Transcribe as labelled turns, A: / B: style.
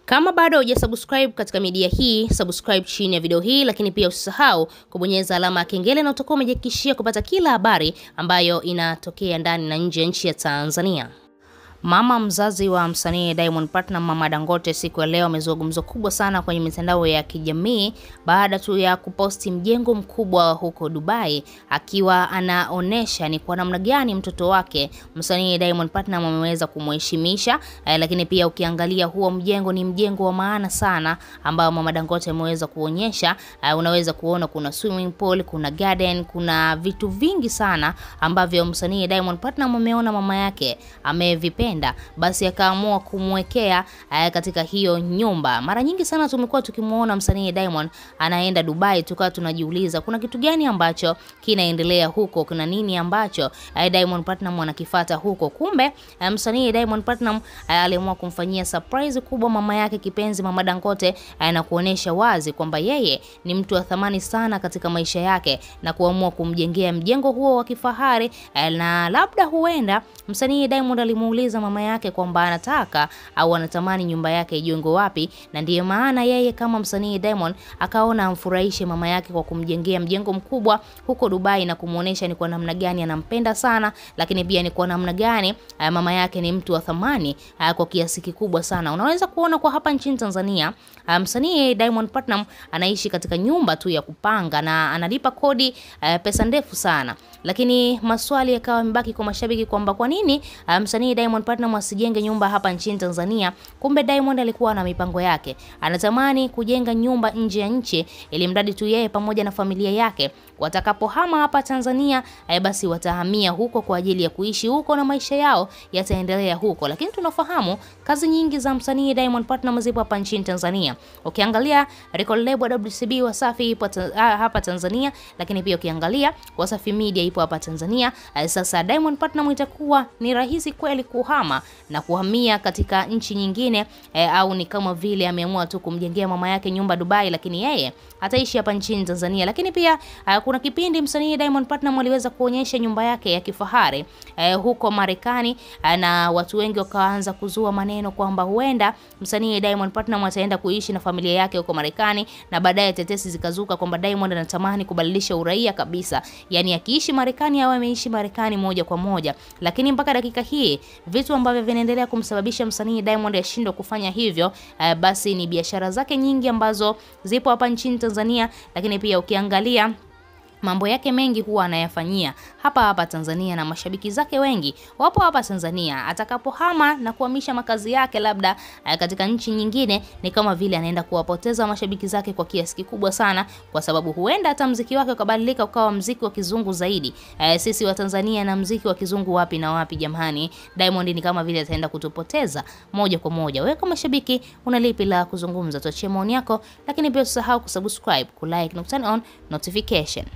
A: Kama bado hujasubscribe katika media hii, subscribe chini ya video hii, lakini pia usisahau kubonyeza alama ya kengele na utakuwa umejihakikishia kupata kila habari ambayo inatokea ndani na nje ya nchi ya Tanzania. Mama mzazi wa msanii Diamond Platnumz, Mama Dangote, siku ya leo amezua gumzo kubwa sana kwenye mitandao ya kijamii baada tu ya kuposti mjengo mkubwa huko Dubai, akiwa anaonesha ni kwa namna gani mtoto wake msanii Diamond Platnumz ameweza kumheshimisha. Lakini pia ukiangalia huo mjengo ni mjengo wa maana sana ambao Mama Dangote ameweza kuonyesha. Unaweza kuona kuna swimming pool, kuna garden, kuna vitu vingi sana ambavyo msanii Diamond Platnumz ameona mama yake amevipenda, basi akaamua kumwekea katika hiyo nyumba. Mara nyingi sana tumekuwa tukimuona msanii Diamond anaenda Dubai, tukawa tunajiuliza kuna kitu gani ambacho kinaendelea huko, kuna nini ambacho Diamond Platnumz anakifuata huko. Kumbe msanii Diamond Platnumz aliamua kumfanyia surprise kubwa mama yake kipenzi, Mama Dangote, na kuonesha wazi kwamba yeye ni mtu wa thamani sana katika maisha yake na kuamua kumjengea mjengo huo wa kifahari. Na labda huenda msanii Diamond alimuuliza mama yake kwamba anataka au anatamani nyumba yake ijengwe wapi, na ndiyo maana yeye kama msanii Diamond akaona amfurahishe mama yake kwa kumjengea mjengo mkubwa huko Dubai na kumuonesha ni kwa namna gani anampenda sana, lakini pia ni kwa namna gani mama yake ni mtu wa thamani kwa kiasi kikubwa sana. Unaweza kuona kwa hapa nchini Tanzania msanii Diamond Platnumz anaishi katika nyumba tu ya kupanga na analipa kodi pesa ndefu sana, lakini maswali yakawa yamebaki kwa mashabiki kwamba kwa nini msanii Diamond Platnumz asijenge nyumba hapa nchini Tanzania. Kumbe Diamond alikuwa na mipango yake, anatamani kujenga nyumba nje ya nchi ili mradi tu yeye pamoja na familia yake watakapohama hapa Tanzania, basi watahamia huko kwa ajili ya kuishi huko na maisha yao yataendelea huko. Lakini tunafahamu kazi nyingi za msanii Diamond Platnumz zipo hapa nchini Tanzania. Ukiangalia record label WCB Wasafi ipo hapa Tanzania, lakini pia ukiangalia Wasafi Media ipo hapa Tanzania. Sasa Diamond Platnumz itakuwa ni rahisi kweli kuhama na kuhamia katika nchi nyingine, au ni kama vile ameamua tu kumjengea mama yake nyumba Dubai, lakini yeye ataishi hapa nchini Tanzania. Lakini pia kuna kipindi msanii Diamond Platnumz aliweza kuonyesha nyumba yake ya kifahari huko Marekani, na watu wengi wakaanza kuzua maneno kwamba huenda msanii Diamond Platnumz ataenda kuishi na familia yake huko Marekani, na baadaye tetesi zikazuka kwamba Diamond anatamani kubadilisha uraia kabisa, yani akiishi Marekani au ameishi Marekani moja kwa moja. Lakini mpaka dakika hii vitu ambavyo vinaendelea kumsababisha msanii Diamond ashindwe kufanya hivyo, basi ni biashara zake nyingi ambazo zipo hapa nchini Tanzania, lakini pia ukiangalia mambo yake mengi huwa anayafanyia hapa hapa Tanzania na mashabiki zake wengi wapo hapa Tanzania. Atakapohama na kuhamisha makazi yake labda katika nchi nyingine, ni kama vile anaenda kuwapoteza mashabiki zake kwa kiasi kikubwa sana, kwa sababu huenda hata muziki wake ukabadilika ukawa muziki wa kizungu zaidi. Sisi wa Tanzania na muziki wa kizungu wapi na wapi jamani? Diamond ni kama vile ataenda kutupoteza moja kwa moja. Wewe kama shabiki una lipi la kuzungumza? Tuachie maoni yako, lakini pia usisahau kusubscribe, kulike na turn on notification.